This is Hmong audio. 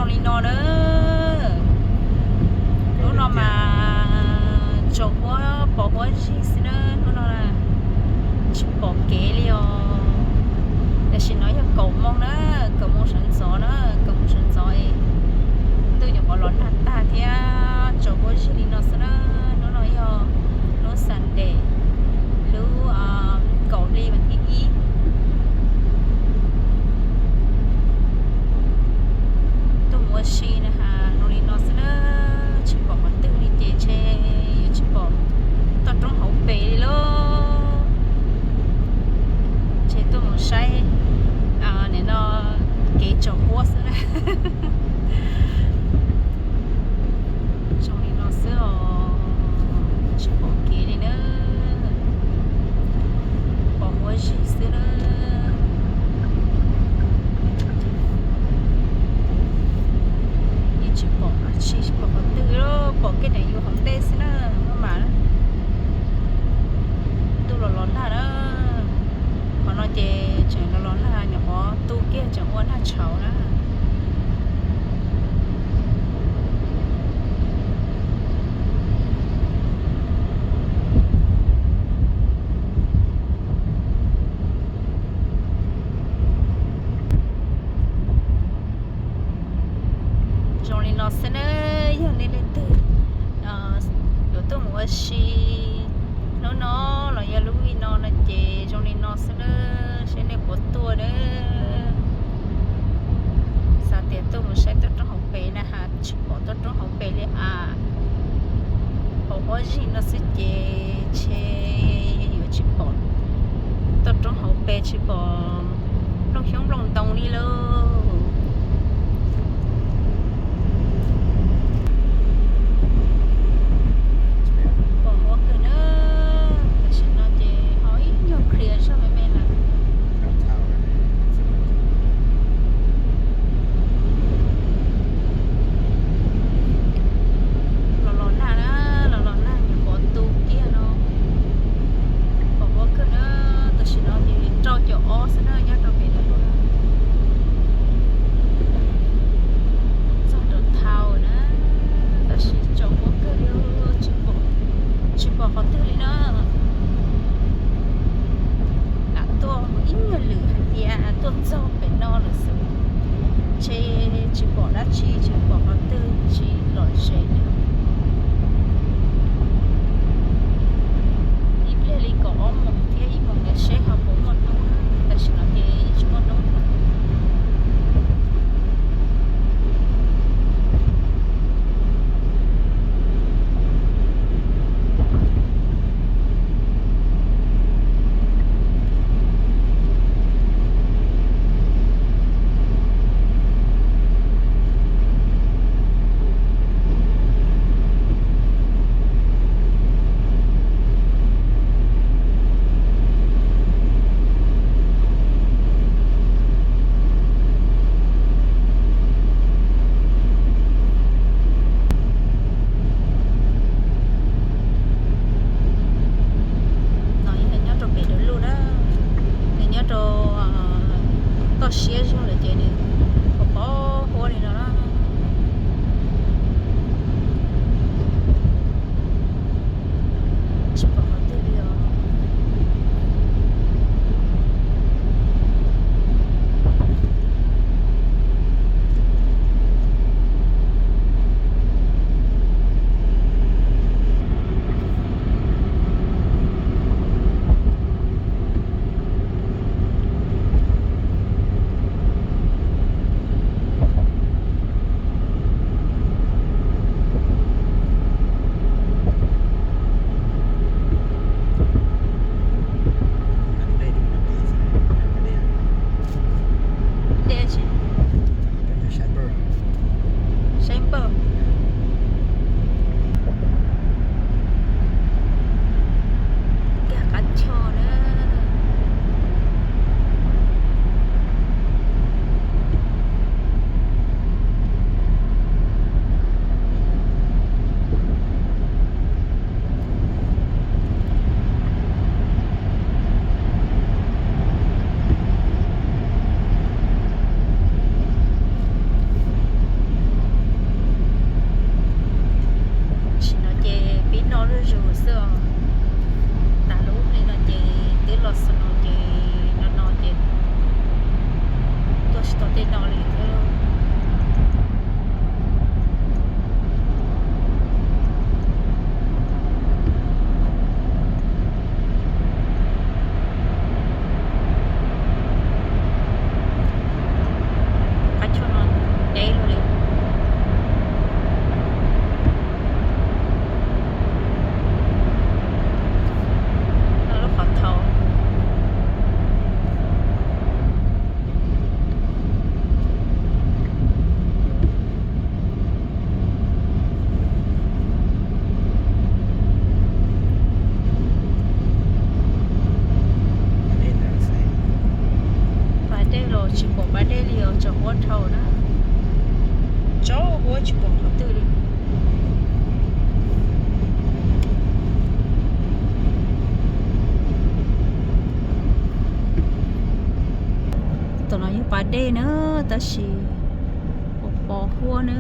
Zoo li no na, hnub no mas tsaus huab pos huab zig xwb na, hnub no tsis pom kev li os. Tam sim no yog kaum moo na, kaum moo sawv ntxov na, kaum moo sawv ntxov es twb nyuam qhuav los nag tag thiab tsaus huab zig li no xwb na. Hnub no yog hnub Sunday, lub kaum hli vas thib ib. Tuaj mus ua si na has zoo li no xwb na, tsis pom qhov twg li ces ntshe yuav tsis pom toj roob hauv pes li lauj. Ntshe tuaj mus saib nim no kev tsaus huab xwb na. Zoo li no xwb os, tsis pom kev li na, pos huab zig xwb na. Yeej tsis pom dab tsi, tsis pom qhov twg li, pom kiag daim yus hauv ntej xwb na, maj mam na. Ntuj los los nag na, qhov no ces tseem los los nag, nyuam qhuav tu kiag tseem ua nag tshauv na. Zoo li no xwb na, yog nej leej twg yuav tuaj mus ua si hnub no los yog lub vij no no ces zoo li no xwb na, seb nej puas tuaj na. Xav tias tuaj mus saib toj roob hauv pes na has tsis pom toj roob hauv pes li as. Pos huab zig no xwb ces ntshe yuav tsis pom toj roob hauv pes, tsis pom nplooj xyoob nplooj ntoo li lauj. Pos huab kawg na, tam sim no ces ho ib nyuag qhia zog me me lawm. Los los nag na, los los nag nyuam qhuav tu kiag no. Pos huab kawg na, tam sim no ces rau caum ob xwb na, nyob rau pem lawv lub na. Txog rau thau na, tab sis tsaus huab kawg li, tsis pom qhov twg li na. Lam tuaj mus ib nyuag lwm hais tias tuaj txog pem no lawm xwb, ntshe tsis pom dab tsi, tsis pom qhov twg, tsis lom zem li. Ib pliag li kaum ob moos thiab ib moos ntawd seb ho puas muaj hnub na, tam sim no ces tsis muaj hnub. No yog nyob rau pem dawm luj na, nws nyob rau toj siab zog lawm ces nws pos pos huab li no na. Tsis pom qhov twg li os. Tom tej no li thiab. Qab choj no deb luaj li. No lub qhov thau. Pas dej los tsis pom pas dej li os, tsaus huab dhau na. Tsaus huab tsis pom qhov twg li. Tom no yog pas dej na, tab sis pos pos huab na.